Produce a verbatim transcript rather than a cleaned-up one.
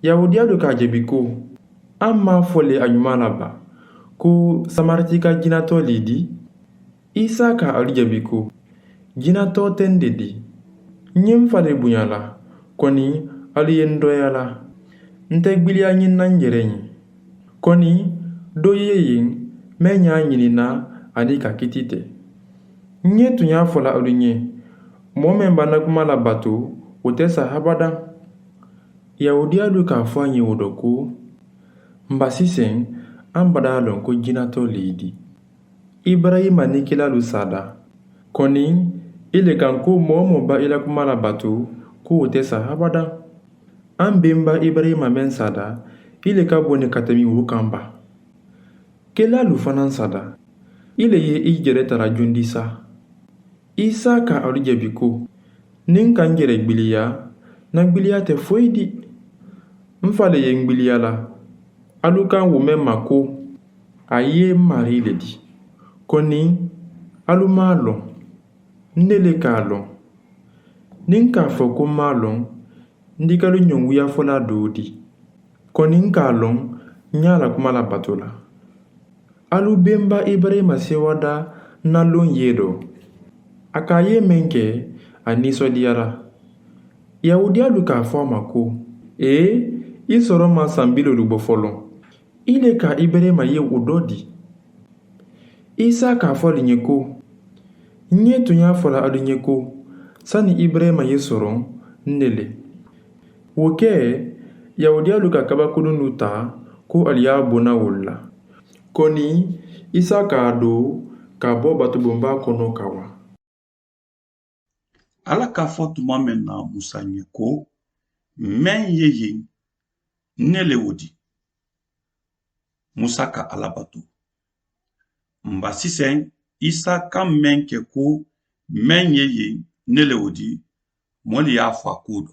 Yahuudiyaalu ka a jabi ko, an maŋ a fo le a ñumaa la ba ko samaritiika jinatoo le i di? Isa ka alu jabi ko, jinatoo te n de di. N ye n fa le buña la, koni alu ye n doya la. N te gbiliya ñiŋ na n jere ñe. Koni doo ye yeŋ meŋ ñaa ñini na a ni ka kiti te. N ye tuñaa fo la alu ñe, moo meŋ ba na kuma la batu wo te sa habadaŋ. Yahuudiyaalu ka a fo a ñe wo do ko, mba siseŋ an badaa loŋ ko jinatoo le i di. Iburayima ni kilaalu saada, koni i le kaŋ ko moo wo moo ba i la kuma la batu ko wo te sa habadaŋ. An bemba iburayima meŋ saada i le ka boni ka temi wo kaŋ ba? Kilaalu fanaŋ saada i le ye i jere tara jundi sa. Isa ka alu jabi ko, niŋ ka n jere gbiliya, na gbiliya te foyi di. N fa le ye n gbiliya la. Alu ka n wo meŋ ma ko a ye n maarii le di. Koni alu maŋ a loŋ. N ne le ka a loŋ. Niŋ ka a fo ko m maŋ a loŋ, n dikelu ñoŋ wuyafolaa doo di. Koni n ka a loŋ, n ñaa la kuma la bato la. Alu bemba iburayima seewadaa na loŋ yee do. A ka a ye meŋ ke a niisondiya la. Yahuudiyaalu ka a fo a ma ko, ee, i soro maŋ sanbiloolu bo foloŋ. I le ka iburayima ye wo do di. Isa ka a fo alu ñe ko, n ye tuñaa fo la alu ñe ko sani iburayima ye soroŋ n ne le. Wo ke yahuudiyaalu ka kabakununnu taa ko alu ye a bona wolu la. Koni isa ka a doo ka a bo batubonbaa kono ka wa. Alla ka a fo tuma meŋ na musa ñe ko, meŋ ye yeŋ n ne le wo di. Musa ka alla batu. Mba siseŋ isa ka meŋ ke ko, meŋ ye yeŋ n ne le wo di. Moolu ye a fo a kuwo do.